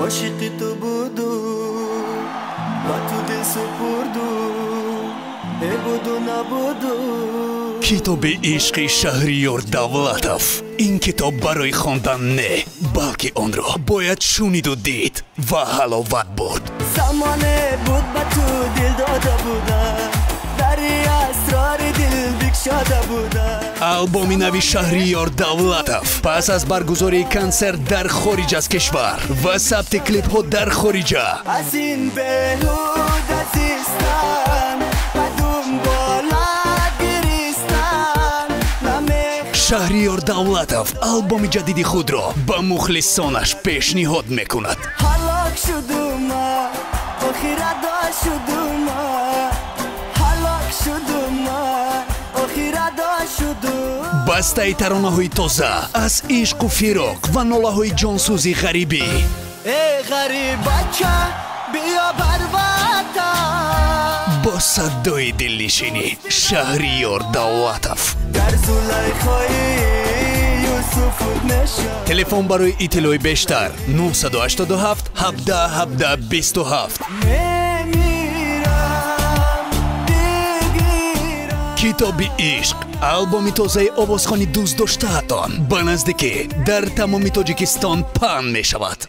Ошиқи ту буду, ба ту дил супурду, э буду набуду. Китоби ишқи Шаҳриёр Давлатов. Ин китоб барои хондан не, балки онро бояд шуниду дид ва ҳаловат бурд. Замоне буд, ба ту дил дода будам, дари асрори дил бикшода будам. Албоми нави Шаҳриёр Давлатов пас аз баргузории консерт дар хориҷ аз кишвар ва сабти клипҳо дар хориҷа. Аз ин беҳуда зистан, ба дунболат гиристан. Шаҳриёр Давлатов албоми ҷадиди худро ба мухлисонаш пешниҳод мекунад. Ҳалок шудума, охирадо шудума, ҳалок шудума, охирадо шудум. Бастаи таронаҳои тоза аз ишқу фироқ ва нолаҳои ҷонсӯзи ғарибӣ. Э ғарибача, биё бар ватан. Бо садои дилнишинӣ Шаҳриёр Давлатов. Дар Зулайхои Юсуфут мешав. Телефон барои иттилои бештар 987 17 17 27. Мемирам, бигирам. Китоби ишқ, албоми тозаи овозхони дӯстдоштаатон, ба наздикӣ дар тамоми Тоҷикистон паҳн мешавад.